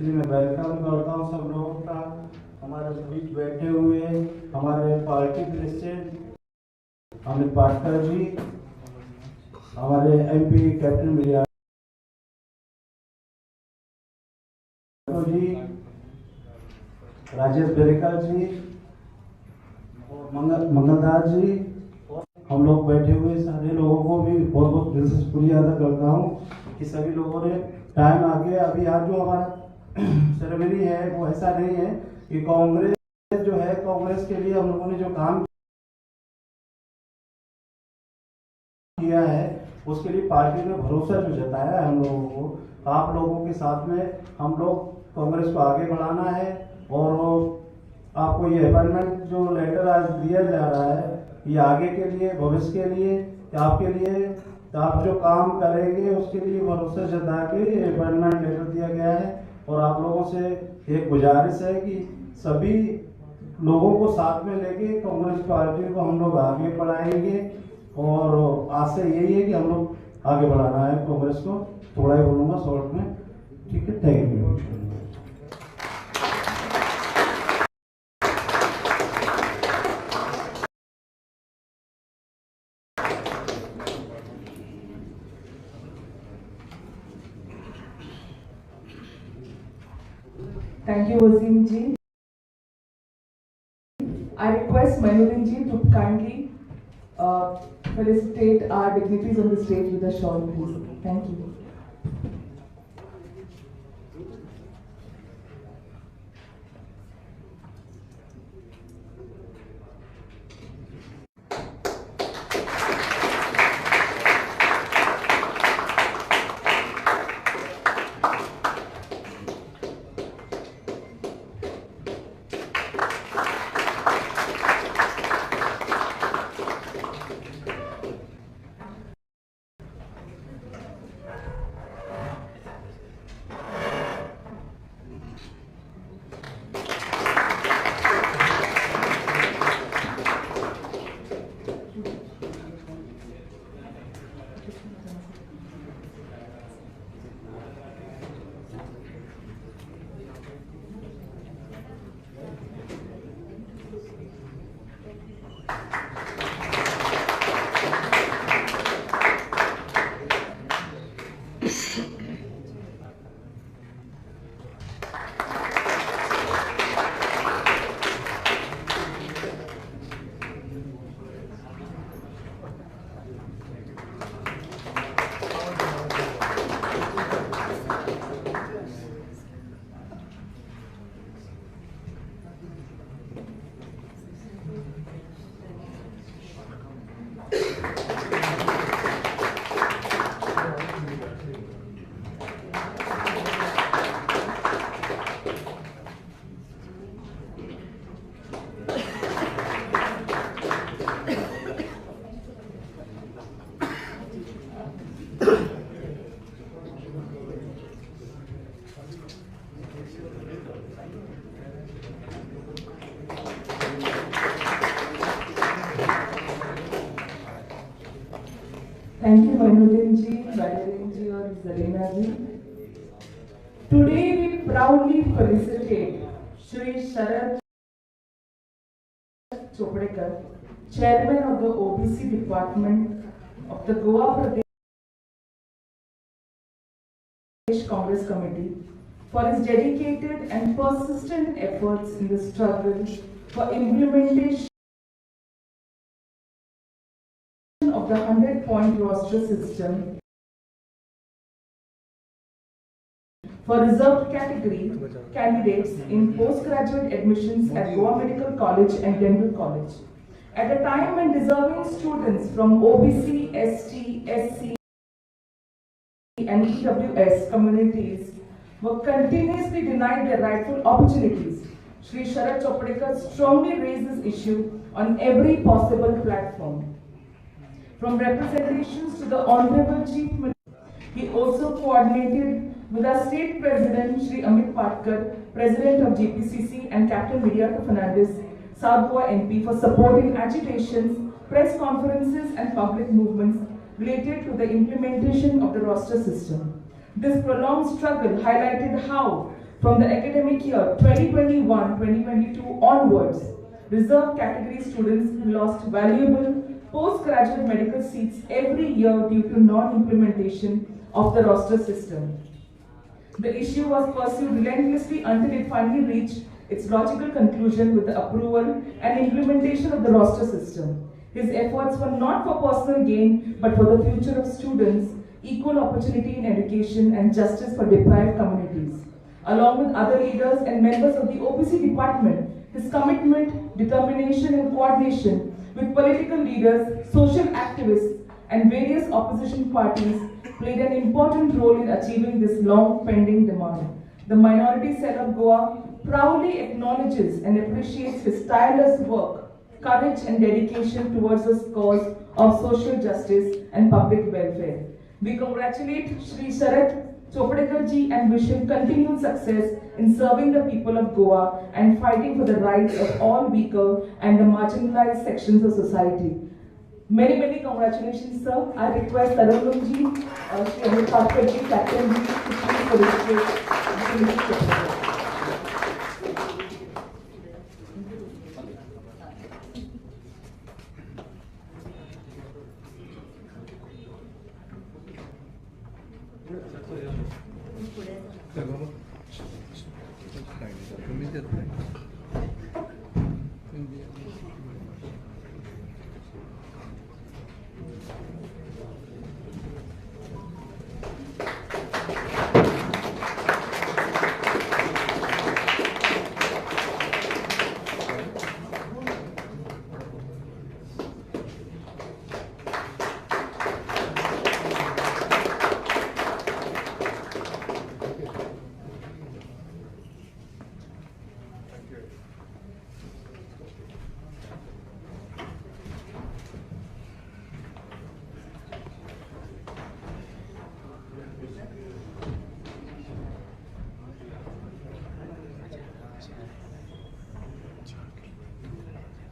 उसलिए मैं welcome करता हूँ सब लोगों का। हमारे बीच बैठे हुए हमारे पार्टी प्रेसिडेंट अमित पाटकर जी, हमारे एमपी कैप्टन विजय जी, राजेश बेरेकर जी और मंगलदास जी, हम लोग बैठे हुए सारे लोगों को भी बहुत बहुत दिल से शुक्रिया अदा करता हूँ कि सभी लोगों ने टाइम आ गया। अभी आज जो हमारा सेरेमनी है वो ऐसा नहीं है कि कांग्रेस जो है, कांग्रेस के लिए हम लोगों ने जो काम किया है उसके लिए पार्टी ने भरोसा जो जताया है हम लोगों को, आप लोगों के साथ में हम लोग कांग्रेस को आगे बढ़ाना है। और आपको ये अपॉइंटमेंट जो लेटर आज दिया जा रहा है ये आगे के लिए, भविष्य के लिए, आपके लिए, तो आप जो काम करेंगे उसके लिए भरोसा जता के अपॉइंटमेंट लेटर दिया गया है। और आप लोगों से एक गुजारिश है कि सभी लोगों को साथ में लेके कांग्रेस पार्टी को हम लोग आगे बढ़ाएंगे। और आशय यही है कि हम लोग आगे बढ़ाना है कांग्रेस को। थोड़ा ही बोलूँगा शॉर्ट में, ठीक है, thank you. Thank you, Wasim ji. I request Mainuddin ji to kindly felicitate our dignitaries on the stage with a shawl, please. Thank you. Thank you, Mainuddin ji, Valerian ji Aur Zarina ji. Today we proudly felicitate Shri Sharad Chopdekar, Chairman of the OBC Department of the Goa Pradesh Congress Committee, for his dedicated and persistent efforts in the struggle for implementation of the 100-point roster system for reserved category candidates in postgraduate admissions at Goa Medical College and Dental College. At a time when deserving students from OBC, ST, SC and EWS communities were continuously denied their rightful opportunities, Shri Sharad Chopdekar strongly raised this issue on every possible platform. From representations to the Honorable Chief Minister, he also coordinated with our State President Shri Amit Patkar, President of GPCC, and Captain Viriato Fernandez, South Goa MP, for supporting agitations, press conferences and public movements related to the implementation of the roster system. This prolonged struggle highlighted how From the academic year 2021-2022 onwards, reserved category students lost valuable postgraduate medical seats every year due to non-implementation of the roster system. The issue was pursued relentlessly until it finally reached its logical conclusion with the approval and implementation of the roster system. His efforts were not for personal gain, but for the future of students, equal opportunity in education, and justice for deprived communities. Along with other leaders and members of the OBC department, his commitment, determination, and coordination with political leaders, social activists, and various opposition parties played an important role in achieving this long pending demand. The Minority Cell of Goa proudly acknowledges and appreciates his tireless work, courage, and dedication towards the cause of social justice and public welfare. We congratulate Shri Sharad Chopdekar ji and wish him continued success in serving the people of Goa and fighting for the rights of all weaker and the marginalized sections of society. Many, many congratulations, sir. I request Tarannum ji, Shri Amit Thakur ji, Captain ji, to please felicitate Shri Chopdekar.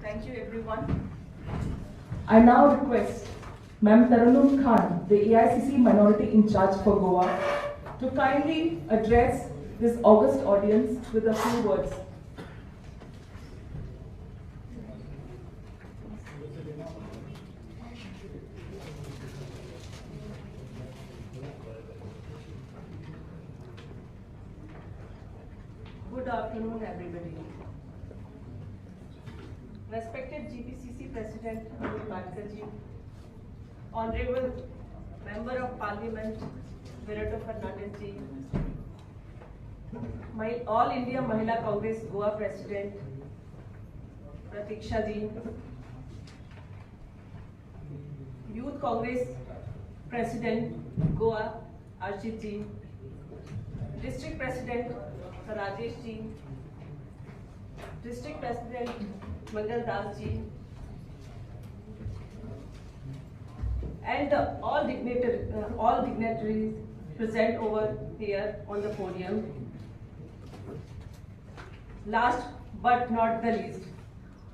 Thank you, everyone. I now request Ma'am Tarannum Khan, the AICC Minority in Charge for Goa, to kindly address this august audience with a few words. Good afternoon, everybody. Respected GPCC President Amit Patkar ji, Honorable Member of Parliament Virato Fernandez ji, my All India Mahila Congress Goa President Pratiksha ji, Youth Congress President Goa Archit ji, District President Rajesh ji, District President Mangal Das ji, and all dignitaries present over here on the podium. Last but not the least,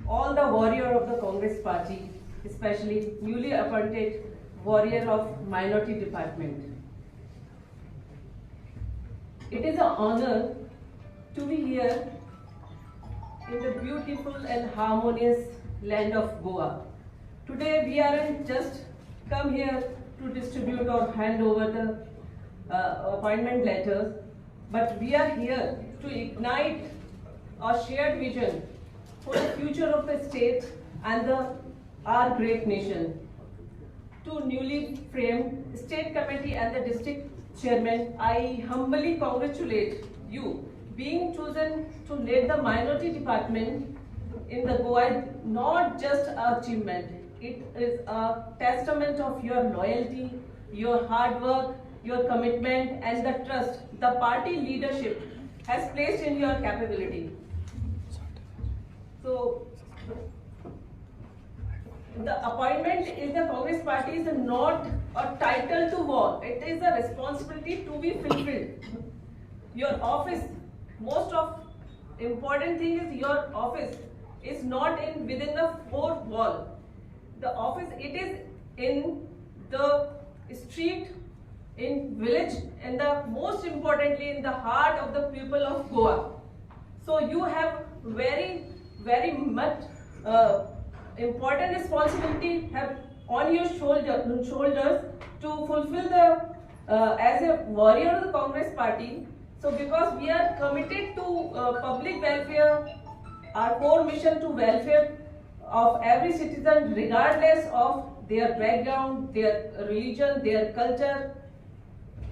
all the warrior of the Congress party, especially newly appointed warrior of minority department. It is an honor to be here in the beautiful and harmonious land of Goa. Today we aren't just come here to distribute or hand over the appointment letters, but we are here to ignite our shared vision for the future of the state and our great nation. To newly framed state committee and the district chairman, I humbly congratulate you being chosen to lead the minority department in the Goa. Not just an achievement, it is a testament of your loyalty, your hard work, your commitment, and the trust the party leadership has placed in your capability. So, the appointment in the Congress party is not a title to war, it is a responsibility to be fulfilled. Your office, most of important thing is your office is not in within the fourth wall. The office, it is in the street, in village, and the most importantly in the heart of the people of Goa. So you have very, very much important responsibility have on your shoulders to fulfill the as a warrior of the Congress party. So because we are committed to public welfare, our core mission to welfare of every citizen regardless of their background, their religion, their culture.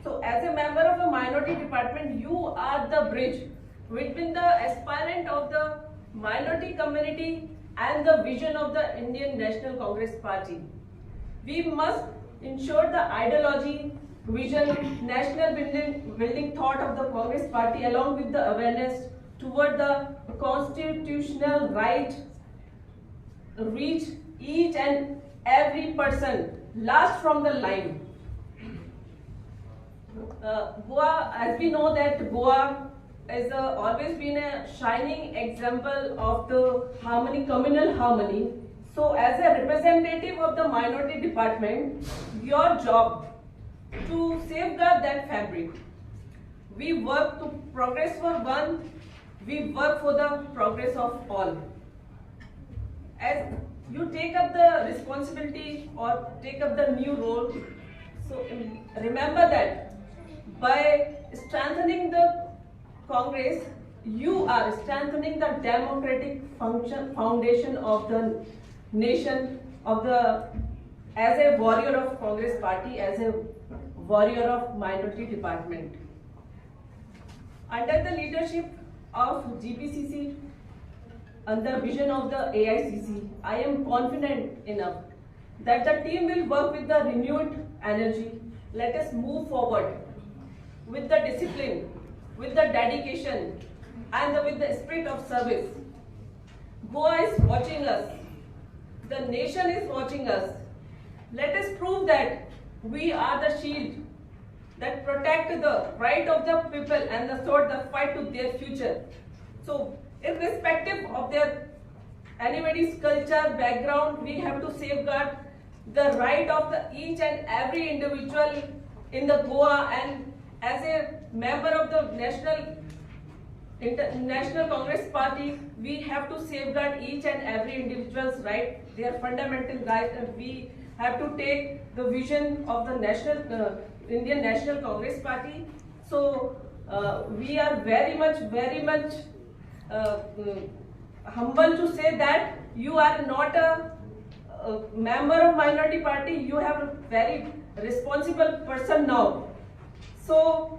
So as a member of a minority department, you are the bridge between the aspirant of the minority community and the vision of the Indian National Congress Party. We must ensure the ideology, vision, national building thought of the Congress Party along with the awareness toward the constitutional right reach each and every person last from the line. Goa, as we know that Goa has always been a shining example of the harmony, communal harmony. So as a representative of the minority department, your job to safeguard that fabric. We work to progress for one, we work for the progress of all. As you take up the responsibility or take up the new role, so remember that by strengthening the Congress, you are strengthening the democratic function foundation of the nation, of the, as a warrior of Congress party, as a warrior of minority department. Under the leadership of GPCC and the vision of the AICC, I am confident enough that the team will work with the renewed energy. Let us move forward with the discipline, with the dedication, and with the spirit of service. Goa is watching us. The nation is watching us. Let us prove that we are the shield that protect the right of the people and the sword that fight to their future. So, irrespective of their anybody's culture, background, we have to safeguard the right of the each and every individual in the Goa, and as a member of the National Congress Party, we have to safeguard each and every individual's right, their fundamental right, and we have to take the vision of the National Indian National Congress Party. So we are very much humble to say that you are not a member of minority party, you have a very responsible person now. So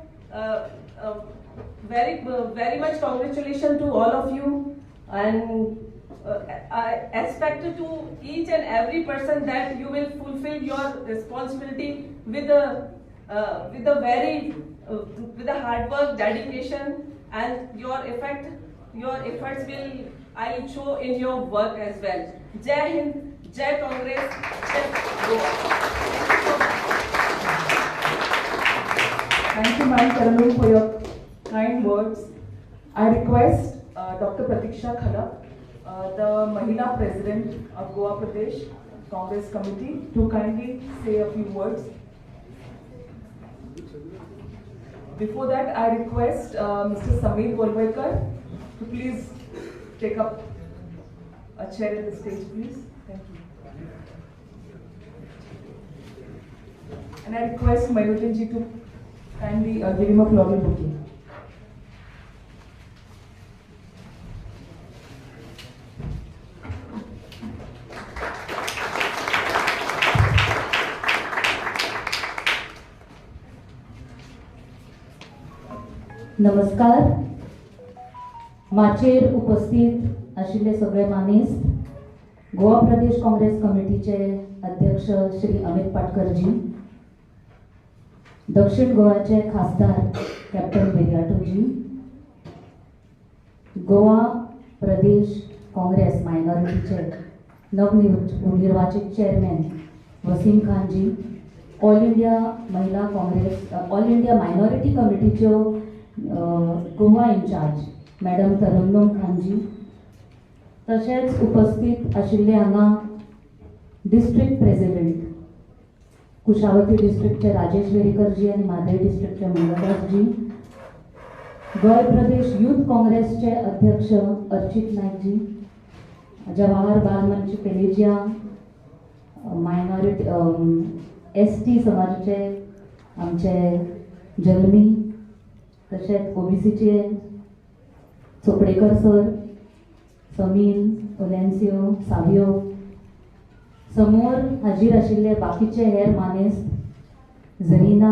very much congratulations to all of you, and I expect to each and every person that you will fulfill your responsibility with the hard work, dedication, and your efforts will I show in your work as well. Jai Hind, Jai Congress, Jai Goa. Thank you, Ma'am Tarannum, for your kind words. I request Dr. Pratiksha Khalap, the Mahila President of Goa Pradesh Congress Committee, to kindly say a few words. Before that, I request Mr. Sameer Volvaikar to please take up a chair at the stage, please. Thank you. And I request Mayutin ji to kindly give him a floral bouquet. नमस्कार. माचयेर उपस्थित आशिल्ले सगळे मानेस्त, गोवा प्रदेश काँग्रेस कमिटीचे अध्यक्ष श्री अमित पाटकरजी, दक्षिण गोवाचे खासदार कॅप्टन विरियाटोजी, गोवा प्रदेश काँग्रेस मायनॉरिटीचे नवनिर्वाचित chairman Wasim Khanji, all India Mahila Congress all India minority कमिटीच्यो गोवा इन्चार्ज मॅडम तरन्नुम खानजी, तशेंच उपस्थित आशिल्ले हांगा डिस्ट्रिक्ट प्रेसिडेंट कुशावती डिस्ट्रिक्टचे राजेश वेरेकरजी आनी म्हादय डिस्ट्रिक्टचे मंगलदासजी, गोंय प्रदेश यूथ काँग्रेसचे अध्यक्ष अर्चित नायकजी, जवाहर बाल मंच पेलेजिया, मायनॉरिटी ST समाजाचे आमचे जल्मी, तशेंच OBCचे चोपडेकर सर, समील, ओलेन्सियो, सावियो, समोर हाजीर आशिल्ले बाकीचे हेर मानेस्त, झरीना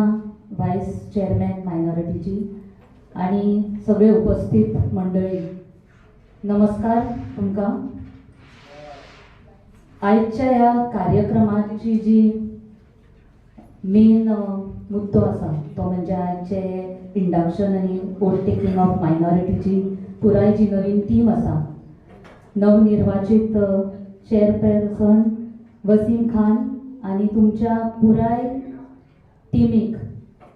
वायस चेअरमॅन मायनॉरिटीची आनी सगळे उपस्थित मंडळी, नमस्कार तुमकां. आयच्या ह्या कार्यक्रमाची जी मेन मुद्दो आसा तो म्हणजे आयचे इंडक्शन आनी ओवरटेकिंग ऑफ मायनॉरिटीची पुराय जी नवीन टीम आसा, नवनिर्वाचित चेअरपर्सन वसीम खान आनी तुमच्या पुराय टिमीक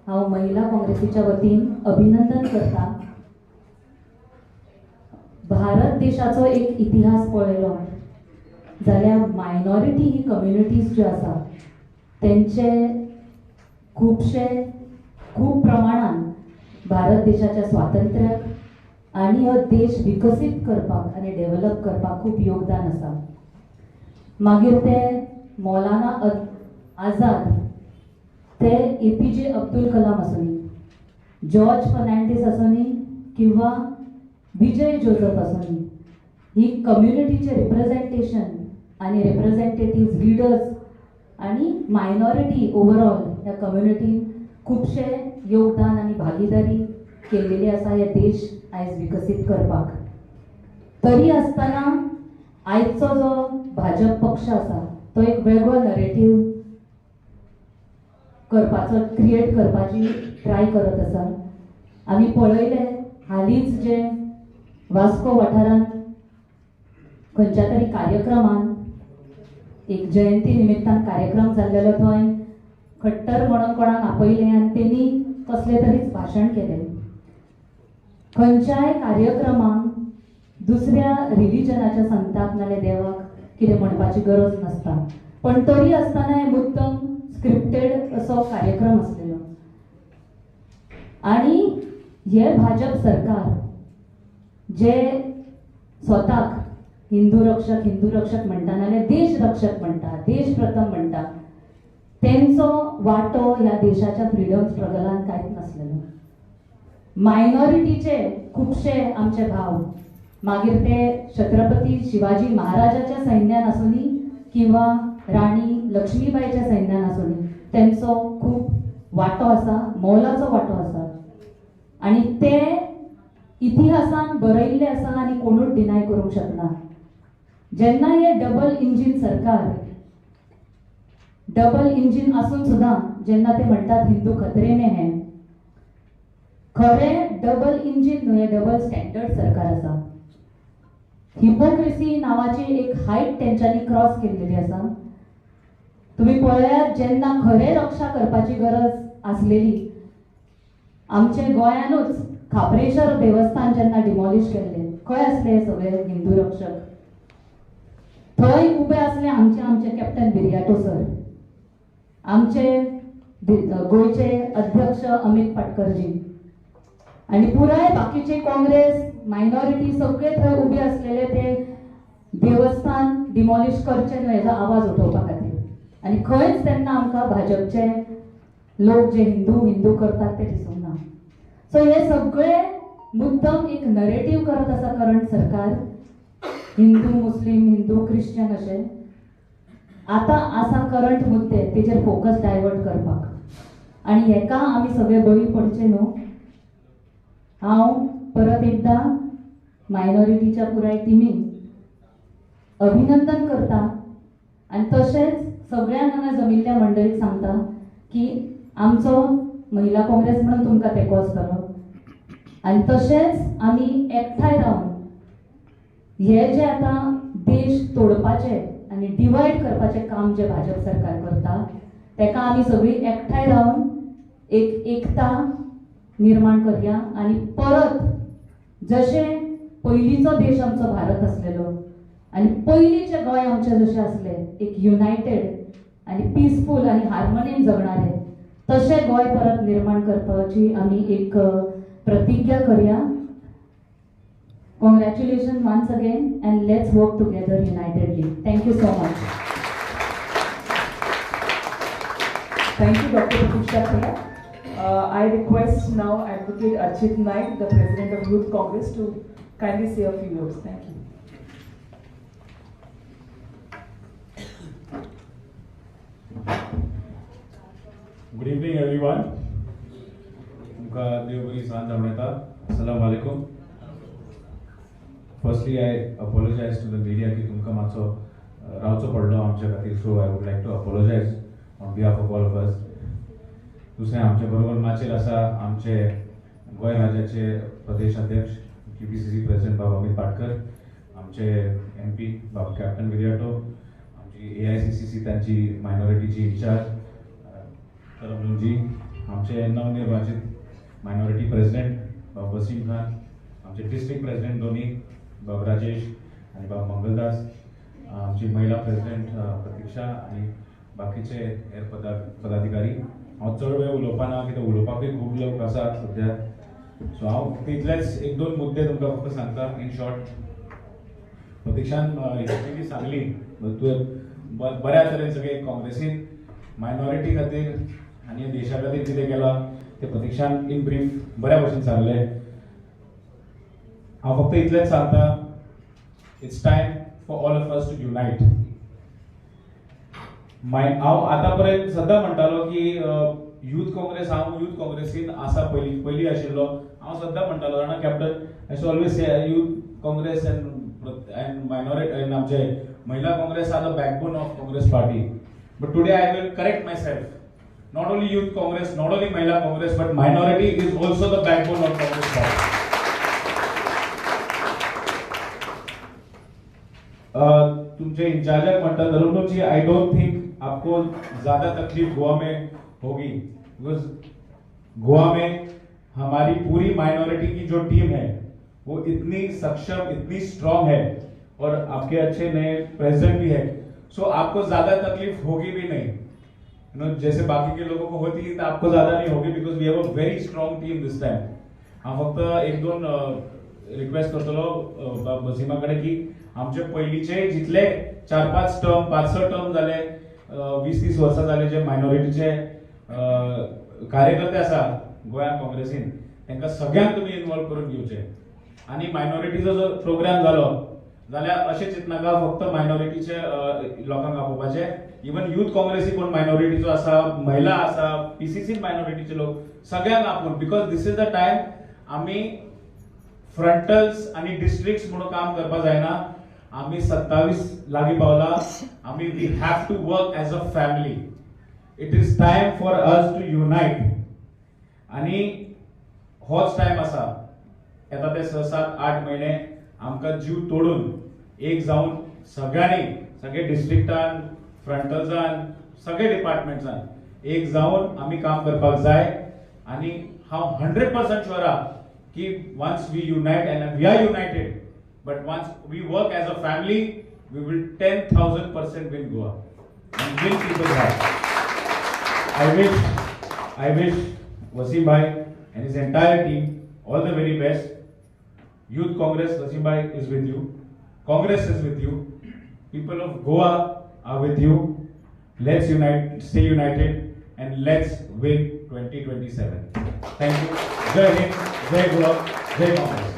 हांव महिला काँग्रेसीच्या वतीन अभिनंदन करता. भारत देशाचो एक इतिहास पळयलो जाल्यार मायनॉरिटी ही कम्युनिटीज ज्यो आसा तेंचे खुबशे खूब प्रमाणान भारत देशाच्या स्वातंत्र्याक आनी हो देश विकसीत करपाक आनी डेव्हलप करपाक खूब योगदान आसा. मागीर ते मौलाना आझाद, ते APJ Abdul Kalam आसूनी, जॉर्ज फर्नांडीस आसूनी किंवा विजय जोजफ आसूनी, ही कम्युनिटीचे रिप्रेझेंटेशन आनी रिप्रेझेंटेटिव्ह लिडर्स आनी मायनॉरिटी ओवरऑल ह्या कम्युनिटीन खुबशे योगदान आनी भागीदारी केल्लेली आसा हे देश आयज विकसीत करपाक. तरी आसतना आयचो जो भाजप पक्ष आसा तो एक वेगळो नरेटीव करपाचो, क्रिएट करपाची ट्राय करत आसा. आमी पळयलें हालींच जे वास्को वाठारांत खंयच्या तरी कार्यक्रमान, एक जयंती निमित्तान कार्यक्रम जाल्लेलो, थंय खट्टर म्हणून कोणाक आपयलें आनी तेणी कसलें तरीच भाशण केलें. खंयच्याय कार्यक्रमाक दुसऱ्या रिलिजनाच्या संताक नाल्यार देवाक कितें म्हणपाची गरज नासता, पण तरी आसतना हे मुद्दम स्क्रिप्टेड असो कार्यक्रम आसलेलो. आनी हे भाजप सरकार जे स्वताक हिंदू रक्षक हिंदू रक्षक म्हणटा नाल्यार देश रक्षक म्हणटा, देश प्रथम म्हणटा, तेंचो वांटो ह्या देशाच्या फ्रिडम स्ट्रगलान कांयच नासलेलो. मायनॉरिटीचे खुबशे आमचे भाव, मागीर ते छत्रपती शिवाजी महाराजाच्या सैन्यान आसूनी किंवा राणी लक्ष्मीबाईच्या सैन्यान आसूनी, तेंचो खूब वांटो आसा, मोलाचो वांटो आसा आनी ते इतिहासान बरयल्ले आसा आनी कोणूच डिनाय करूंक शकना. जेन्ना हे डबल इंजीन सरकार, डबल इंजीन आसून सुद्दां जेन्ना ते म्हणटात हिंदू खतरे में है, खरें डबल इंजीन न्हय, डबल स्टँडर्ड सरकार आसा. हिपोक्रेसी नांवाची एक हायट तेंच्यांनी क्रॉस केल्लेली आसा. तुमी पळयात, जेन्ना खरें रक्षा करपाची गरज आसलेली, आमचे गोंयानूच खाप्रेश्वर देवस्थान जेन्ना डिमॉलिश केल्लें, खंय आसले सगळे हिंदू रक्षक? थंय उबे आसले आमचे आमचे कॅप्टन बिर्याटो सर, आमचे गोंयचे अध्यक्ष अमित पाटकरजी आनी पुराय बाकीचे काँग्रेस मायनॉरिटी सगळे थंय उबे आसलेले ते देवस्थान डिमॉलिश करचें न्हय हेजो आवाज उठोवपा खातीर. आनी खंयच तेन्ना आमकां भाजपचे लोक जे हिंदू हिंदू करतात ते दिसूंक ना. सो हे सगळे मुद्दम एक नरेटीव करत आसा करंट सरकार, हिंदू मुस्लीम हिंदू क्रिश्चन अशें. आतां आसा करंट मुद्दे तेजेर फोकस डायवर्ट करपाक आनी हेका आमी सगळे बळी पडचे न्हू. हांव परत एकदां मायनॉरिटीच्या पुराय टिमीक अभिनंदन करता आनी तशेंच सगळ्यांक हांगा जमिल्ल्या मंडळीक सांगता की आमचो महिला काँग्रेस म्हणून तुमकां तेंको आसतलो आनी तशेंच आमी एकठांय रावन हे जे आतां देश तोडपाचे आनी डिवायड करपाचें काम जें भाजप सरकार करता तेका आमी सगळीं एकठांय रावन एक एकता निर्माण करया आनी परत जशें पयलींचो देश आमचो भारत आसलेलो आनी पयलींचें गोंय आमचें जशें आसलें एक युनायटेड, आनी पिसफूल आनी हार्मोनीन जगणारे तशें गोंय परत निर्माण करपाची आमी एक प्रतिज्ञा करया. Congratulations once again and let's work together unitedly. Thank you so much. Thank you, Dr. Pratiksha Khera. I request now Advocate Archit Naik, the President of Youth Congress, to kindly say a few words. Thank you. Good evening, everyone. तुमकां देव बरी सांज जावं. अस्सलाम वालेकुम. Firstly, I apologize to the media की तुमकां मातसो रावचो पडलो आमच्या खातीर, so I would like to apologize on behalf of all of us. दुसरें, आमचे बरोबर माचयेर आसा आमचे गोंय राज्याचे प्रदेश अध्यक्ष KPCC president बाब अमित पाटकर, आमचे MP बाब कॅप्टन विरियाटो, आमची AICCC तांची मायनॉरिटीची इन्चार्ज तरमजी, आमचे नवनिर्वाचित मायनॉरिटी प्रेसिडेंट बाब वसीम खान, आमचे डिस्ट्रिक्ट प्रेसिडेंट दोन्ही बाब राजेश आनी बाब मंगलदास, आमची महिला प्रेसिडेंट प्रतीक्षा आनी बाकीचे हेर पदाधिकारी. हांव चड वेळ उलोवपा ना, कित्याक उलोवपाकूय खूब लोक आसात सद्या. सो हांव फक्त इतलेच एक दोन मुद्दे तुमकां फक्त सांगता इन शॉर्ट. प्रतीक्षान जी सांगली तुवें बऱ्या तरेन सगळे काँग्रेसीन मायनॉरिटी खातीर आनी देशा खातीर कितें केलां तें प्रतीक्षान इन ब्रीफ बऱ्या भशेन सांगलें. हांव फक्त इतलेंच सांगता, it's time for all of us to unite. हांव आतां पर्यंत सद्दां म्हणटालो की यूथ काँग्रेस, हांव यूथ काँग्रेसीन आसा, पयलीं पयलीं आशिल्लो, हांव सद्दां म्हणटालो जाणा captain, I always say youth Congress and minority and आमचे Mahila Congress are the backbone of Congress party. But today I will correct myself. Not only Youth Congress, not only Mahila Congress, but minority is also the backbone of Congress party. तुमचे इंचार्जाक म्हणटा धरून जी, I don't think आपको ज़्यादा तकलीफ गोवा में होगी, because Goa में हमारी पूरी माइनॉरिटी की जो टीम है वो इतनी सक्षम, इतनी स्ट्रांग है और आपके अच्छे नए प्रेसिडेंट भी है, सो आपको ज़्यादा तकलीफ होगी भी नहीं. You know, जैसे बाकी के लोगों को होती है तो आपको ज़्यादा नहीं होगी, because we have a very strong team this time. हांव फक्त एक दोन रिक्वेस्ट करतलो वसीमा कडेन की आमचे पयलींचे जितले 4-5 टर्म, 5-6 टर्म जाले, 20-30 वर्सां जाले जे मायनॉरिटीचे कार्यकर्ते आसा गोंया काँग्रेसीन, तांकां सगळ्यांक तुमी इन्वॉल्व करून घेवचे. आनी मायनॉरिटीचो जो प्रोग्राम जालो जाल्यार अशें चिंतनाका फक्त मायनॉरिटीचे लोकांक आपोवपाचे, इवन यूथ काँग्रेसी कोण मायनॉरिटीचो आसा, महिला आसा, PCC मायनॉरिटीचे लोक, सगळ्यांक आपोवन, because this is the time. आमी फ्रंटल्स आनी डिस्ट्रिक्ट्स म्हणून काम करपाक जायना, आमी 27 लागीं पावला, आमी we have to work as a family. It is time for us to unite. आनी होच टायम आसा, येता ते 6-7-8 म्हयने आमकां जीव तोडून एक जावन सगळ्यांनी, सगळे डिस्ट्रिक्टान, फ्रंटल्सान, सगळे डिपार्टमेंट्सान एक जावन आमी काम करपाक जाय. आनी हांव 100% शुअर आहा की once we unite, and we are united, but once we work as a family, we will 10,000% win Goa and win people's heart. I wish Wasim bhai and his entire team all the very best. Youth Congress, Wasim bhai is with you, Congress is with you, people of Goa are with you. Let's unite, stay united, and let's win 2027. Thank you. Jai Hind, Jai Goa, Jai Congress.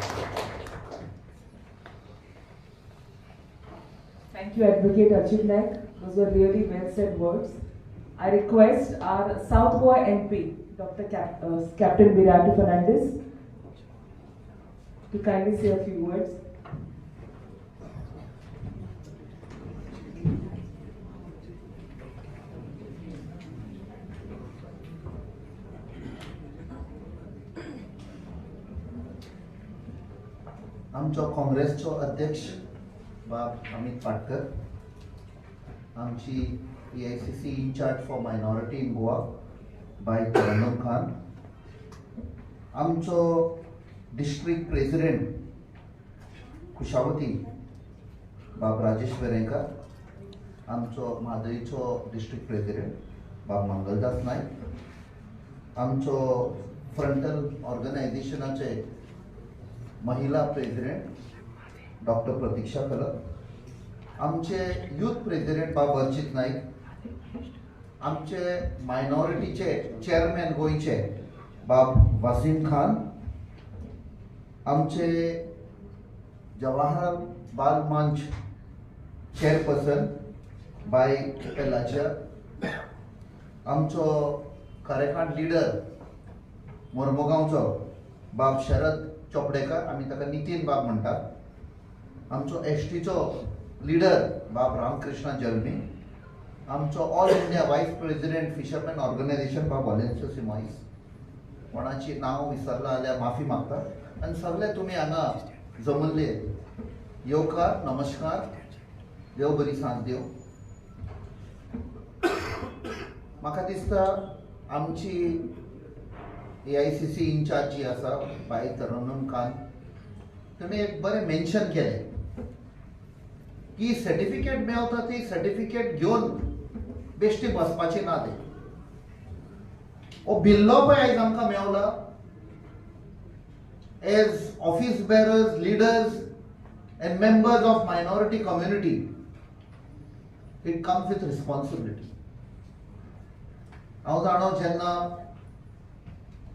Thank you, Advocate Archit Naik. Those were really well said words. I request our South Goa MP, Dr. Captain Viriato Fernandes, to kindly say a few words. आमचो काँग्रेसचो अध्यक्ष बाब अमित पाटकर, आमची AICC incharge for minority in Goa bye Tarannum Khan, आमचो district president Kushavati बाब राजेश वेरेंकर, आमचो म्हादयचो district president बाब मंगलदास नायक, आमचो frontal ऑर्गनायझेशनाचे महिला प्रेसिडेंट डॉक्टर प्रतीक्षा कलप, आमचे यूथ प्रेसिडेंट बाब अर्जित नाईक, आमचे मायनॉरिटीचे चेअरमॅन गोंयचे बाब वासीम खान, आमचे जवाहर बाल मंच चेअरपर्सन बाय पेलाच्या, आमचो कार्यकाळ लिडर मोर्मुगांवचो बाब शरद चोपडेकर, आमी ताका नितीन बाब म्हणटात, आमचो एसटीचो लिडर बाब रामकृष्ण जल्मी, आमचो all India vice president fisherman organisation बाब वॉलेन्सियो सिमॉइस, कोणाची नांव विसरला जाल्यार माफी मागता. आनी सगळे तुमी हांगा जमल्ले, येवकार, नमस्कार, देव बरी सांज देव. म्हाका दिसता आमची AICC in-charge जी आसा बाय तरन्नुम खान, तिणें एक बरें मेन्शन केलें की सर्टिफिकेट मेवता ती सर्टिफिकेट घेवन बेश्टी बसपाची ना. ते हो बिल्लो पळय आयज आमकां Mewla as office bearers, leaders and members of minority community, it comes with responsibility. हांव जाणो जेन्ना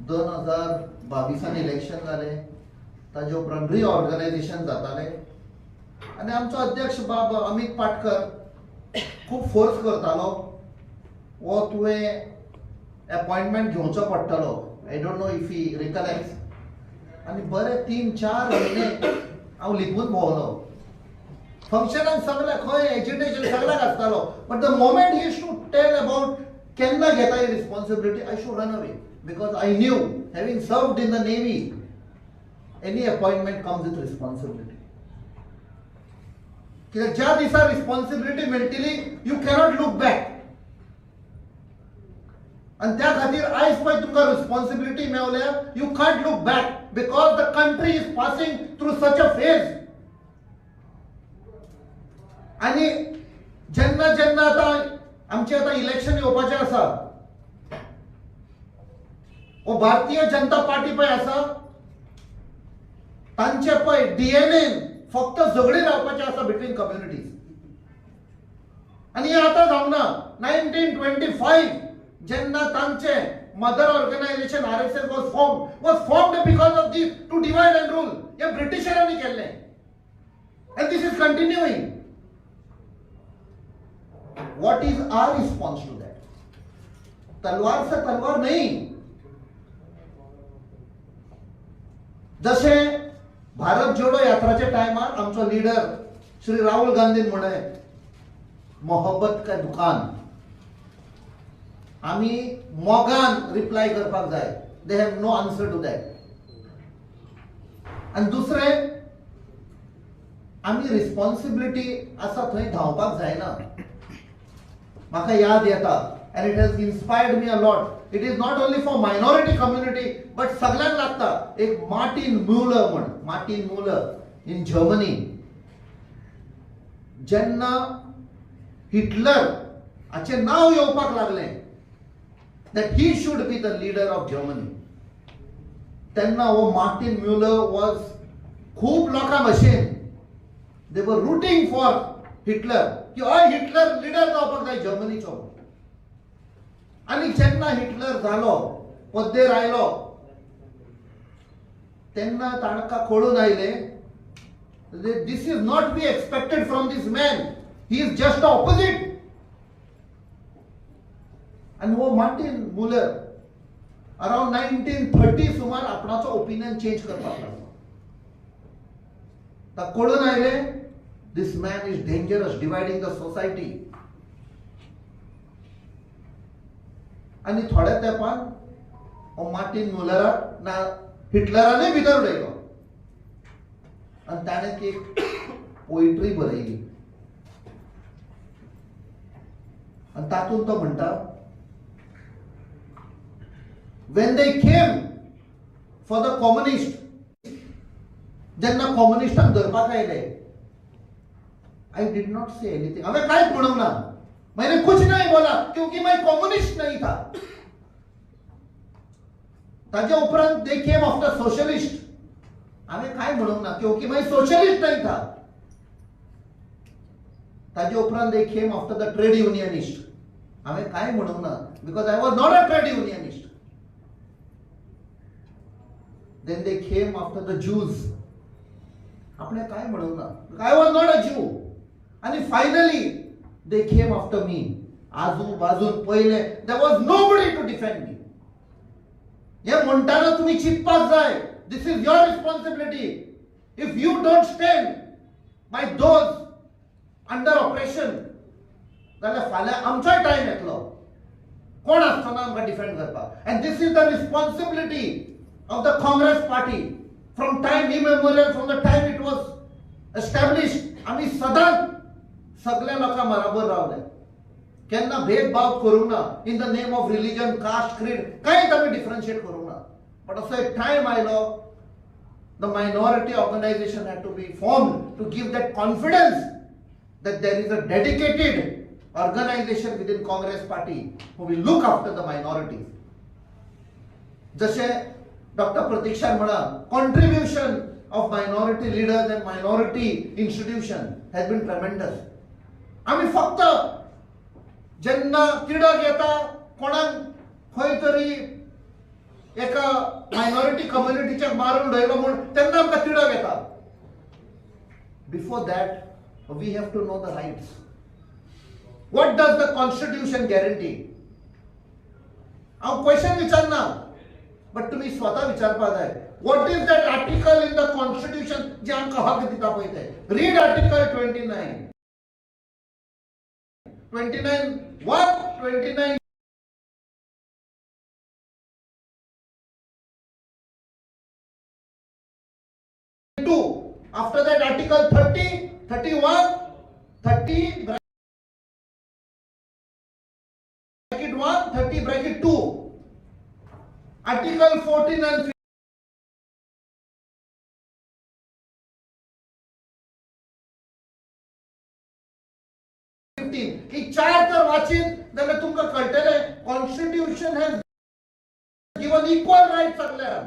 2022 इलेक्शन जालें ताजे उपरांत रिऑर्गनायझेशन जातालें आनी आमचो अध्यक्ष बाब अमित पाटकर खूब फोर्स करतालो, हो तुवें अपॉयंटमेंट घेवचो पडटलो. I don't know if he recollects. आनी बरे 3-4 म्हयने हांव लिपून भोंवलो, फंक्शनाक सगळ्याक खंय एजिटेशन सगळ्याक आसतालो, but the moment he to tell about केन्ना घेता ही responsibility, I should run away, because I knew, having served in the navy, any appointment comes with responsibility. कित्याक ज्या दिसा रिस्पॉन्सिबिलिटी मेळटली you cannot look back. आनी त्या खातीर आयज पळय तुमकां responsibility मेवल्या, you can't look back because the country is passing through such a phase. आनी जेन्ना जेन्ना आतां आमचें आतां इलेक्शन येवपाचें आसा, हो भारतीय जनता पार्टी पळय आसा तांचे पळय DNA फक्त झगडी रावपाचें आसा बिटवीन कम्युनिटीज. आनी हें आतां जावंक ना. 1925 जेन्ना तांचे mother organisation RSS was formed because of this to divide and rule. हें ब्रिटिशरांनी केल्लें and this is continuing. What is our response to that? तलवार से तलवार नहीं. जशें भारत जोडो यात्राच्या टायमार आमचो लिडर श्री राहुल गांधीन म्हणे मोहब्बत का दुकान, आमी मोगान रिप्लाय करपाक जाय. They have no answer to that. आनी दुसरें, आमी रिस्पॉन्सिबिलिटी आसा थंय धांवपाक जायना. म्हाका याद येता, and it has inspired me a lot. It is not only for minority community but सगळ्यांक लागता. एक मार्टिन म्युलर म्हण, मार्टिन म्युलर इन जर्मनी, जेन्ना हिटलर हाचें नांव येवपाक लागलें that he should be the leader of Germany, तेन्ना हो मार्टिन म्युलर वॉज खूब लोकां भशेन they were rooting for Hitler की हय हिटलर लिडर जावपाक जाय जर्मनीचो. आनी जेन्ना हिटलर जालो, पद्देर आयलो, तेन्ना तांकां कळून आयलें this is not be expected from this man, he is just opposite. आनी हो मार्टिन म्युलर अरावंड 1930 सुमार आपणाचो ओपिनियन चेंज करपाक लागलो. ताका कळून आयलें this man is dangerous, dividing the society. आनी थोड्या तेंपान हो मार्टिन म्युलराक ना हिटलरानूय भितर उडयलो आनी ताणें ती एक पोयट्री बरयली आनी तातूंत तो म्हणटा, when they came for the communist, जेन्ना कम्युनिस्टांक धरपाक आयले, I did not say anything. हांवें कांयच म्हणूंक ना, मैंने कुछ नहीं बोला क्योंकि मैं कम्युनिस्ट नहीं था. ताजे उपरांत दे केम आफ्टर सोशलिस्ट. हांवें कांय म्हणूंक ना क्योंकि मैं सोशलिस्ट नहीं था. ताजे उपरांत they came after the trade unionist. हांवें कांय म्हणूंक ना because I was not a trade unionist. Then they came after the Jews. आपणें कांय म्हणूंक ना, I was not a Jew. आनी finally they came after me. आजू बाजून पयलें there was nobody to defend me. हें म्हणटाना तुमी चिंतपाक जाय. This is your responsibility. If you don't stand by those under oppression जाल्यार फाल्यां आमचोय टायम येतलो, कोण आसतना आमकां डिफेंड करपाक. And this is the responsibility of the Congress party from time immemorial, from the time it was established. आमी सदांच सगळ्या लोकां बराबर रावले, केन्ना भेदभाव करूंक ना in the name of religion, caste, creed, कांयच आमी डिफरन्शिएट करूंक ना. बट असो एक टायम आयलो, the minority organization had to be formed to give that confidence that there is a dedicated organization within Congress party who will look after the minorities. जशें doctor प्रतीक्षान म्हणा, contribution of minority leaders and minority institution has been tremendous. आमी फक्त जेन्ना तिडक येता कोणाक खंय तरी एका मायनॉरिटी कम्युनिटीच्याक मारून उडयलो म्हूण तेन्ना आमकां तिडक येता. Before that we have to know the rights. What does the constitution guarantee? हांव क्वेश्चन विचारना, बट तुमी स्वता विचारपाक जाय. What is that article in the constitution जे आमकां हक दिता पळय ते? Read article 29, 29(1), 29(2). After that article 30, 31, 30 bracket 1, 30 bracket 2, article 14 and 15. ही चार जर वाचीत जाल्यार तुमकां कळटलें constitution has given equal right सगल्यांक.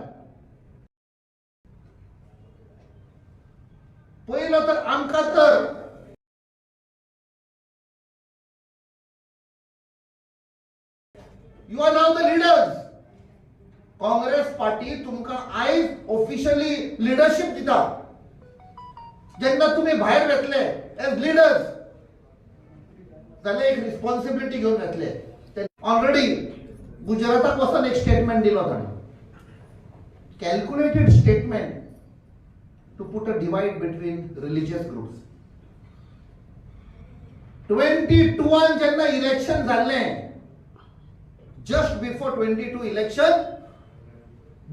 पयलो तर आमकां तर you are now the leaders. Congress party तुमकां आयज ऑफिशियली लिडरशीप दिता. जेन्ना तुमी भायर वेतले एज लिडर्स जाल्यार एक रिस्पॉन्सिबिलिटी घेवन वेतले. ऑलरेडी गुजराताक वचून एक स्टेटमेंट दिलो ताणें, calculated statement to put a divide between religious groups. 22 जेन्ना इलेक्शन जाल्लें, जस्ट बिफोर 22 इलेक्शन,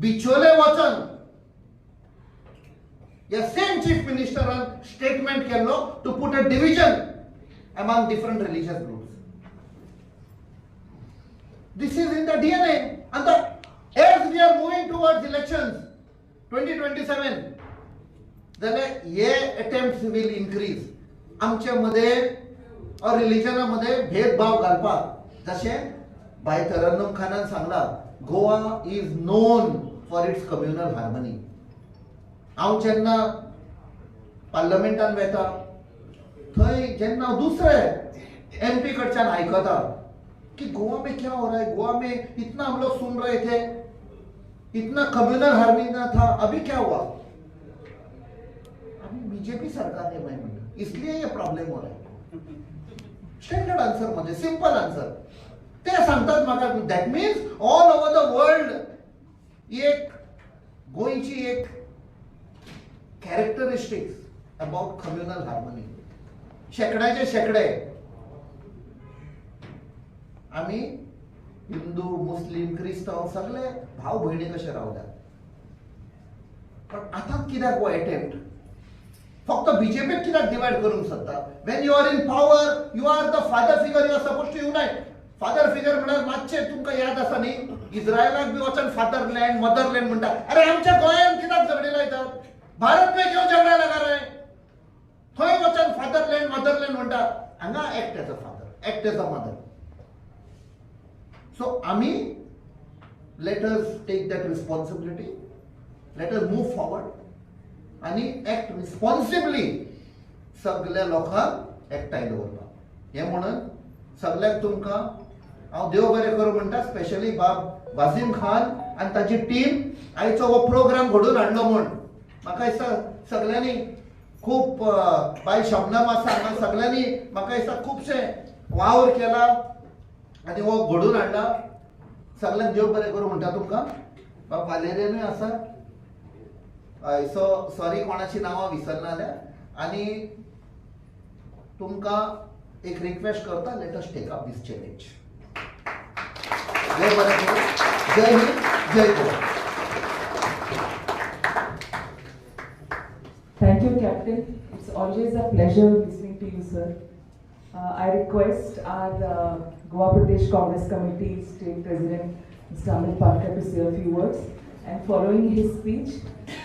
बिचोले वचन ह्या सेम चीफ मिनिस्टरान स्टेटमेंट केल्लो to put a division among different religious groups. This is in the DNA. And as we are moving towards elections 2027, जाल्यार हे attempt will increase. आमचे मध्ये और रिलिजना मध्ये भेदभाव घालपाक, जशें भाई तरन्नुम खानान सांगला, Goa is known for its communal harmony. हांव जेन्ना पार्लमेंटान वेता थंय जेन्ना हांव दुसरे एमपी कडच्यान आयकता कि गोवा में क्या हो रहा है, गोवा में इतना हम लोग सुन रहे थे, इतना कम्युनल हार्मनी ना था, अभी क्या हुआ? अभी बीजेपी सरकार है मैं म्हणटा, इसलिए ये प्रॉब्लेम हो रहा है. स्टँडर्ड आन्सर म्हणजे सिंपल आन्सर ते सांगतात म्हाका. That means all over the world एक गोंयची एक कॅरेक्टरिस्टिक्स अबाउट कम्युनल हार्मनी. शेंकड्याचे शेंकडे आमी हिंदू, मुस्लीम, क्रिस्तांव सगळे भाव भयणी कशे रावल्यात. पण आतां कित्याक हो एटेम्प्ट? फक्त बीजेपीक कित्याक डिवायड करूंक सोदता? When you are in power, you are the father figure, you are suppose to unite. Father figure म्हळ्यार मातशें तुमकां याद आसा न्ही, इस्रायलाक बी वचून फादर लँड, मदर लँड म्हणटा. अरे आमच्या गोंयांत कित्याक झगडी लायतात? भारत में क्यों झगडा लगा रहे? थंय वचून father land, mother Act as a mother. So आमी let us take that responsibility, let us move forward आनी एक्ट रिस्पॉन्सिबली सगल्या लोकांक एकठांय दवरपाक. हें म्हणून सगल्यांक तुमकां हांव देव बरें करूं म्हणटा, स्पेशली बाब वाजीम खान आनी ताची टीम आयचो हो प्रोग्राम घडोवन हाडलो म्हूण. म्हाका दिसता सगल्यांनी खूब, बाय शबनम आसा हांगा, सगल्यांनी म्हाका दिसता खुबशे वावर केला आनी हो घडोवन हाडला. सगल्यांक देव बरें करूं म्हणटा तुमकां. बाब वालेरियनूय आसा, हय, सो सॉरी कोणाची नांवां विसरना जाल्यार. आनी तुमकां एक रिक्वेस्ट करता, let us take up this challenge. देव बरें करूं. जय हिंद, जय Goa. Thank you, Captain. It's always a pleasure listening to you, sir. I request our Goa Pradesh Congress Committee State President, Mr. Amit Patkar, to say a few words. And following his speech,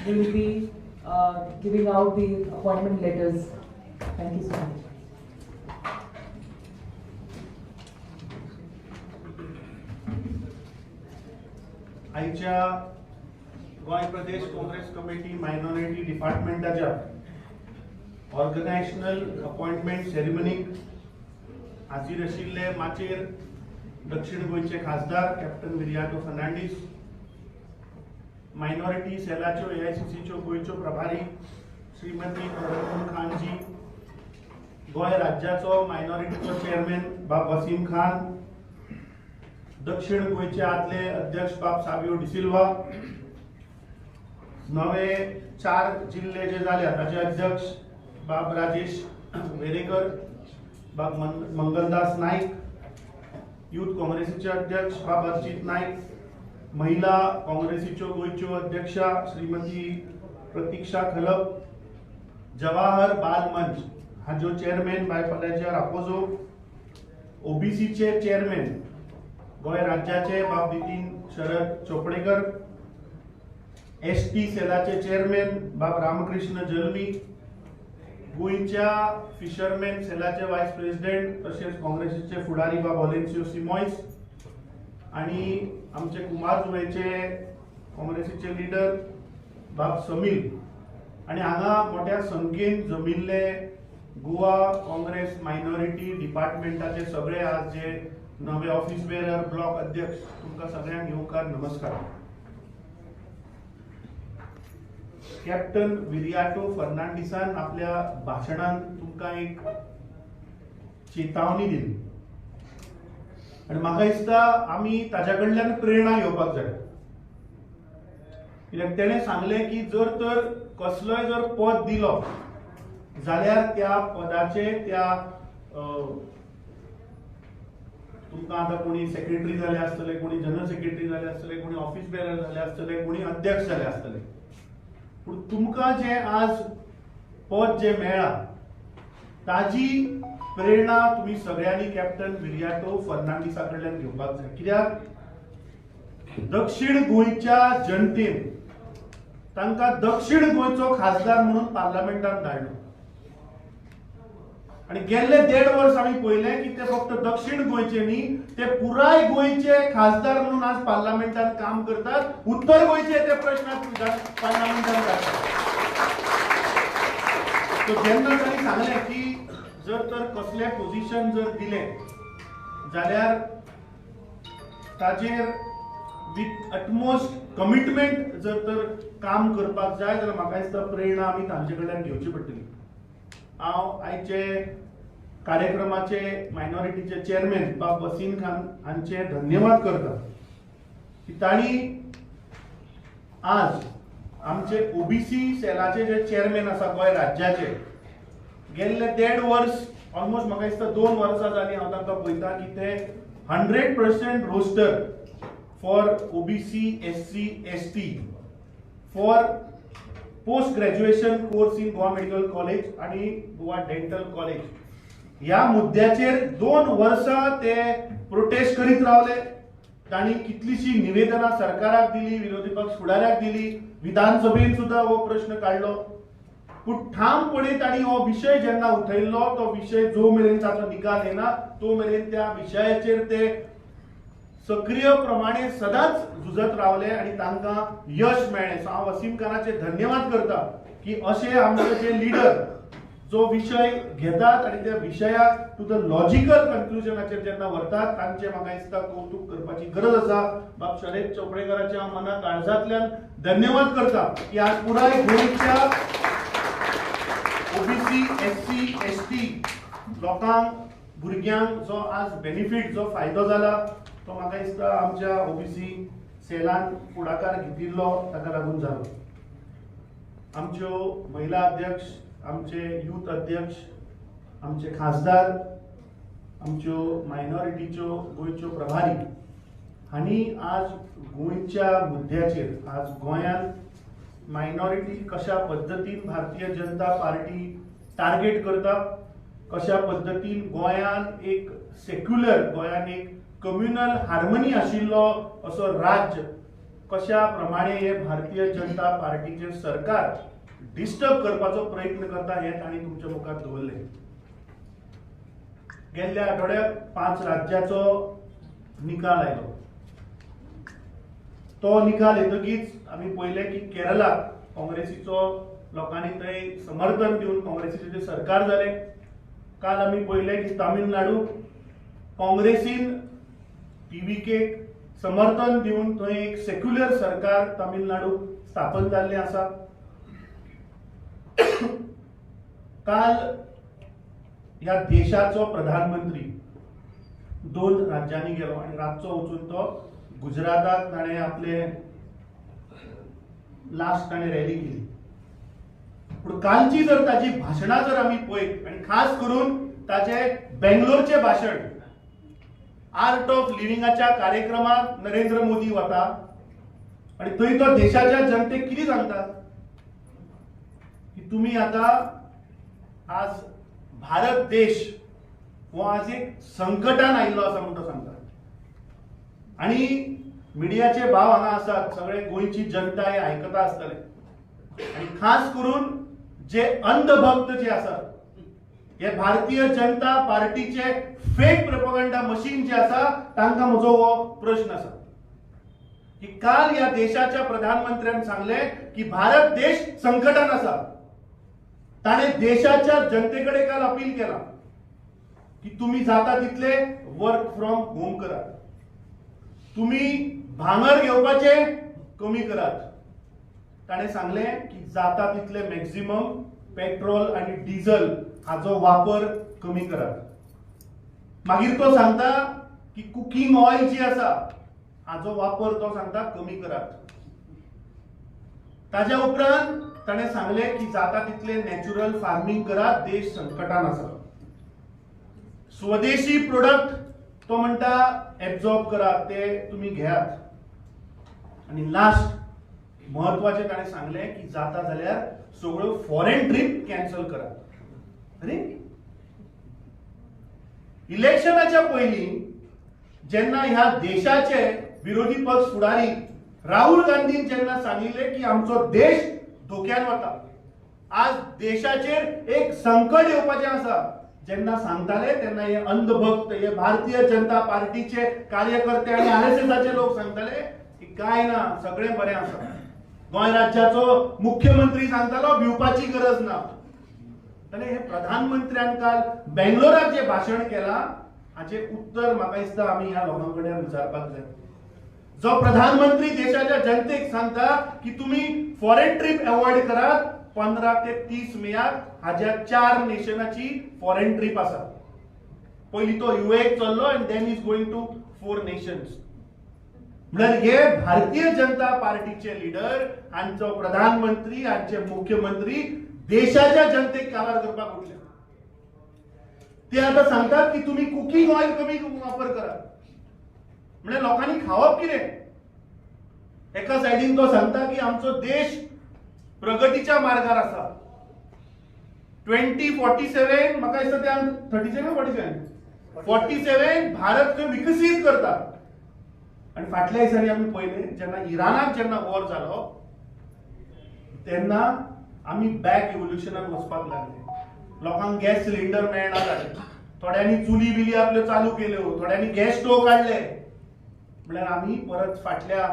we will be giving out the appointment letters. Thank you so much. आयच्या Goem Pradesh Congress committee minority डिपार्टमेंटाच्या organisational appointment सेरेमनीक हाजीर आशिल्ले माचयेर दक्षिण गोंयचे खासदार captain Viriato Fernandes, minority सेलाच्यो AICCच्यो गोंयच्यो प्रभारी श्रीमती तरन्नुम खानजी, गोंय राज्याचो मायनॉरिटीचो चेअरमॅन बाब वसीम खान, दक्षिण गोंयचे आदले अध्यक्ष बाब सावियो डिसिल्वा, नवे 4 जिल्ले जे जाल्या ताचे अध्यक्ष बाब राजेश वेरेकर, बाब मंगलदास नाईक, यूथ काँग्रेसीचे अध्यक्ष बाब अर्जित नाईक, महिला काँग्रेसीच्यो गोंयच्यो अध्यक्षा श्रीमती प्रतीक्षा खलप, जवाहर बाल मंच हाज्यो चेअरमॅन बाय पलाजिया रापोजो, ओबीसीचे चेअरमॅन गोंय राज्याचे बाब नितीन शरद चोपडेकर, एसटी सेलाचे चेअरमॅन बाब रामकृष्ण जल्मी, गोंयच्या फिशरमॅन सेलाचे वायस प्रेसिडेंट तशेंच काँग्रेसीचे फुडारी बाब ऑलेन्सियो सिमॉयस आनी आमचे कुमारजुवेचे काँग्रेसीचे लिडर बाब समील आनी हांगा मोठ्या संख्येन जमिल्ले गोवा काँग्रेस मायनॉरिटी डिपार्टमेंटाचे सगळे आज जे नवे ऑफिस बेरर, ब्लॉक अध्यक्ष, तुमकां सगळ्यांक येवकार, नमस्कार. कॅप्टन विरियाटो फर्नांडीसान आपल्या भाशणान तुमकां एक चेतावणी दिली आनी म्हाका दिसता आमी ताज्या कडल्यान प्रेरणा घेवपाक जाय. कित्याक तेणें सांगलें की जर तर कसलोय जर पद दिलो जाल्यार त्या पदाचे त्या तुमकां आतां कोणी सेक्रेटरी जाले आसतले, कोणी जनरल सेक्रेटरी जाले आसतले, कोणी ऑफिस बेरर जाले आसतले, कोणी अध्यक्ष जाले आसतले, पूण तुमकां जें आज पद जें मेळ्ळां ताजी प्रेरणा तुमी सगळ्यांनी कॅप्टन विरियाटो फर्नांडीसा कडल्यान घेवपाक जाय. कित्याक दक्षिण गोंयच्या जनतेन तांकां दक्षिण गोंयचो खासदार म्हणून पार्लमेंटान धाडलो आनी गेल्ले 1.5 वर्स आमी पळयलें की ते फक्त दक्षिण गोंयचे न्ही, ते पुराय गोंयचे खासदार म्हणून आज पार्लमेंटान काम करतात. उत्तर गोंयचे ते प्रश्न पार्लमेंटान काडटात. सो जेन्ना तांणी सांगलें की जर तर कसलें पोझिशन जर दिलें जाल्यार ताजेर विथ अटमोस्ट कमिटमेंट जर तर काम करपाक जाय जाल्यार म्हाका दिसता प्रेरणा आमी तांचे कडल्यान घेवची पडटली. हांव आयचे कार्यक्रमाचे मायनॉरिटीचे चेअरमॅन बाब वसीम खान हांचे धन्यवाद करता की तांणी आज आमचे ओबीसी सेलाचे जे चेअरमॅन आसा गोंय राज्याचे, गेल्ले 1.5 वर्स ऑलमोस्ट म्हाका दिसता 2 वर्सां जालीं हांव तांकां पळयता की ते 100% roster for OBC, SC, ST for post graduation course in Goa medical college आनी गोवा डेंटल कॉलेज ह्या मुद्द्याचेर 2 वर्सां ते प्रोटेस्ट करीत रावले. तांणी कितलीशी निवेदनां सरकाराक दिली, विरोधी पक्ष फुडाऱ्याक दिली, विधानसभेन सुद्दां हो प्रश्न काडलो. पूण ठामपणे तांणी हो विशय जेन्ना उठयल्लो तो विशय जो मेरेन ताचो निकाल येना तो मेरेन त्या विशयाचेर ते सक्रिय प्रमाणे सदांच झुजत रावले आनी तांकां यश मेळ्ळें. सो हांव वसीम खानाचे धन्यवाद करता की अशे आमचे जे लिडर जो विशय घेतात आनी त्या विशयाक टू the logical कन्क्लुजनाचेर जेन्ना व्हरतात तांचे म्हाका दिसता कौतुक करपाची गरज आसा. बाब शरद चोपडेकाराच्या हांव मना काळजांतल्यान धन्यवाद करता की आज पुराय गोंयच्या ओबीसी, एससी, एसटी लोकांक, भुरग्यांक जो आज बेनिफीट, जो फायदो जाला तो म्हाका दिसता आमच्या ओबीसी सेलान फुडाकार घेतिल्लो ताका लागून जालो. आमच्यो महिला अध्यक्ष, आमचे यूथ अध्यक्ष, आमचे खासदार, आमच्यो मायनॉरिटीच्यो गोंयच्यो प्रभारी हांणी आज गोंयच्या मुद्द्याचेर, आज गोंयांत मायनॉरिटी कशा पद्दतीन भारतीय जनता पार्टी टार्गेट करता, कशा पद्दतीन गोंयांत एक सेक्युलर, गोंयांत एक कम्युनल हार्मनी आशिल्लो असो राज्य कशा प्रमाणे हे भारतीय जनता पार्टीचे सरकार डिस्टर्ब करपाचो प्रयत्न करता हें तांणी तुमच्या मुखार दवरलें. गेल्ल्या आठवड्याक 5 राज्याचो निकाल आयलो. तो निकाल येतकीच आमी पळयलें की केरळाक काँग्रेसीचो लोकांनी थंय समर्थन दिवन काँग्रेसीचें जें सरकार जालें. काल आमी पळयलें की तामिळनाडू काँग्रेसीन टीव्हीकेक समर्थन दिवन थंय एक सेक्युलर सरकार तामिळनाडू स्थापन जाल्लें आसा. काल ह्या देशाचो प्रधानमंत्री 2 राज्यांनी गेलो आनी रातचो वचून तो गुजराताक ताणें आपले लास्ट ताणें रॅली केली. पूण कालची जर ताची भाशणां जर आमी पळयत आनी खास करून ताचे बेंगलोरचें भाशण, आर्ट ऑफ लिव्हिंगाच्या कार्यक्रमाक नरेंद्र मोदी वता आनी थंय तो देशाच्या जनतेक कितें सांगता की तुमी आतां आज भारत देश हो आज एक संकटान आयिल्लो आसा म्हूण तो सांगता. आनी मिडियाचे भाव हांगा आसात, सगळे गोंयची जनता हे आयकता आसतले आनी खास करून जे अंधभक्त जे आसात, हे भारतीय जनता पार्टीचे फेक प्रोपोगंडा मशीन जे आसा तांकां म्हजो हो प्रश्न आसा की काल ह्या देशाच्या प्रधानमंत्र्यान सांगलें की भारत देश संकटान आसा. ताणें देशाच्या जनते कडेन काल अपील केला की तुमी जाता तितले वर्क फ्रॉम होम करात, तुमी भांगर घेवपाचें कमी करात. ताणें सांगलें की जाता तितले मॅक्झिमम पेट्रोल आनी डिझल हाचो वापर कमी करात. मागीर तो सांगता की कुकिंग ऑयल जी आसा हाचो वापर तो सांगता कमी करात. ताज्या उपरांत ताणें सांगलें की जाता तितले नॅचरल फार्मींग करात, देश संकटान आसा. स्वदेशी प्रोडक्ट तो म्हणटा एब्जॉर्ब करात, ते तुमी घेयात. आनी लास्ट म्हत्वाचें ताणें सांगलें की जाता जाल्यार सगळ्यो फॉरेन ट्रीप कॅन्सल करात. अरे, इलेक्शनाच्या पयलीं जेन्ना ह्या देशाचे विरोधी पक्ष फुडारी राहुल गांधीन जेन्ना सांगिल्लें की आमचो देश धोक्यान वता, आज देशाचेर एक संकट येवपाचें आसा, जेन्ना सांगताले तेन्ना हे अंधभक्त, हे भारतीय जनता पार्टीचे कार्यकर्ते आनी आरएसएसाचे लोक सांगताले की काय ना, सगळें बरें आसा. गोंय राज्याचो मुख्यमंत्री सांगतालो भिवपाची गरज ना. जाल्यार हे प्रधानमंत्र्यान काल बेंगलोराक जें भाशण केलां हाचें उत्तर म्हाका दिसता आमी ह्या लोकां कडेन विचारपाक जाय. जो प्रधानमंत्री देशाच्या जनतेक सांगता की तुमी फॉरेन ट्रीप अवॉयड करात, 15 ते 30 मेयाक हाज्या 4 नेशनाची फॉरेन ट्रीप आसा. पयलीं तो युएक चल्लो and then is going to 4 nations. म्हळ्यार हे भारतीय जनता पार्टीचे लिडर, हांचो प्रधानमंत्री, हांचे मुख्यमंत्री देशाच्या जनतेक काबार करपाक उठले. ते आतां सांगतात की तुमी कुकिंग ऑयल कमी वापर करात. म्हळ्यार लोकांनी खावप कितें? एका सायडीन तो सांगता की आमचो देश प्रगतीच्या मार्गार आसा. 2047 म्हाका दिसता ते 37 47 भारत खंय विकसीत करता. आनी फाटल्या दिसांनी आमी पळयलें जेन्ना इराणाक जेन्ना वॉर जालो तेन्ना आमी बॅक इवोल्युशनान वचपाक लागले. लोकांक गॅस सिलिंडर मेळना जाले, थोड्यांनी चुली बिली आपल्यो चालू केल्यो, थोड्यांनी गॅस स्टोव काडले, म्हळ्यार आमी परत फाटल्या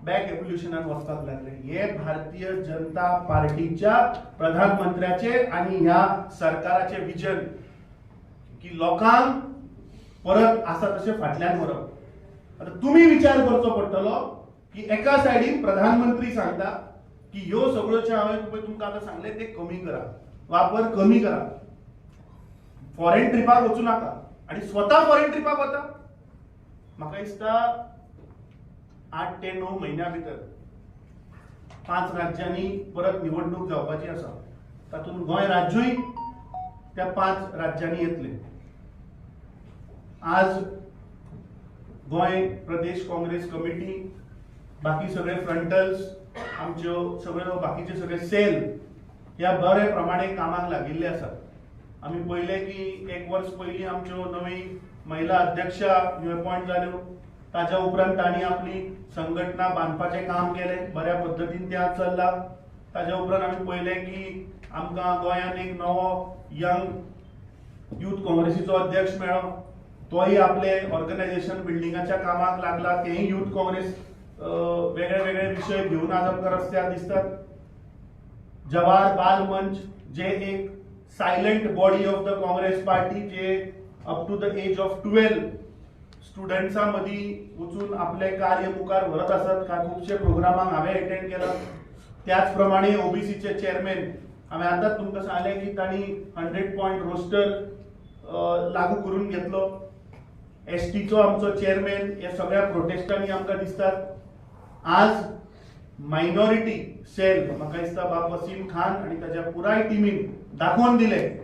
बॅक एव्होल्युशनान वचपाक लागले. हे भारतीय जनता पार्टीच्या प्रधानमंत्र्याचे आनी ह्या सरकाराचे विजन की लोकांक परत आसा तशें फाटल्यान व्हरप. आतां तुमी विचार करचो पडटलो की एका सायडीन प्रधानमंत्री सांगता की ह्यो सगळ्यो जे हांवें पळय तुमकां आतां सांगलें ते कमी करा, वापर कमी करा, फॉरेन ट्रिपाक वचूं नाका, आनी स्वता फॉरेन ट्रिपाक वता. म्हाका दिसता 8 ते 9 म्हयन्या भितर 5 राज्यांनी परत निवडणूक जावपाची आसा, तातूंत गोंय राज्यूय त्या 5 राज्यांनी येतले. आज गोंय प्रदेश काँग्रेस कमिटी, बाकी सगळे फ्रंटल्स, आमच्यो सगळ्यो बाकीचे सगळे सेल ह्या बरे प्रमाणे कामाक लागिल्ले आसात. आमी पळयलें की 1 वर्स पयलीं आमच्यो नवी महिला अध्यक्षा ह्यो अपॉयंट जाल्यो, ताज्या उपरांत तांणी आपली संघटना बांदपाचें काम केलें, बऱ्या पद्दतीन तें आज चल्लां. ताज्या उपरांत आमी पळयलें की आमकां गोंयांत एक नवो यंग यूथ काँग्रेसीचो अध्यक्ष मेळ्ळो, तोय आपले ऑर्गनायझेशन बिल्डिंगाच्या कामाक लागला, तेंय यूथ काँग्रेस वेगळे वेगळे विशय घेवन आज आमकां रस्त्यार दिसतात. जवाहर बाल मंच जे एक silent body of the Congress party, J up to the age of 12 स्टुडंट्सां मदीं वचून आपलें कार्य मुखार व्हरत आसात. कांय खुबशे प्रोग्रामांक हांवें एटेंड केला. त्याच प्रमाणे ओबीसीचे चेअरमॅन हांवें आतांच तुमकां सांगलें की तांणी 100 पॉयंट रोस्टर लागू करून घेतलो. एसटीचो आमचो चेअरमॅन ह्या सगळ्या प्रोटेस्टांनी आमकां दिसतात. आज मायनॉरिटी सेल म्हाका दिसता बाब वसीम खान आनी ताच्या पुराय टिमीन दाखोवन दिलें.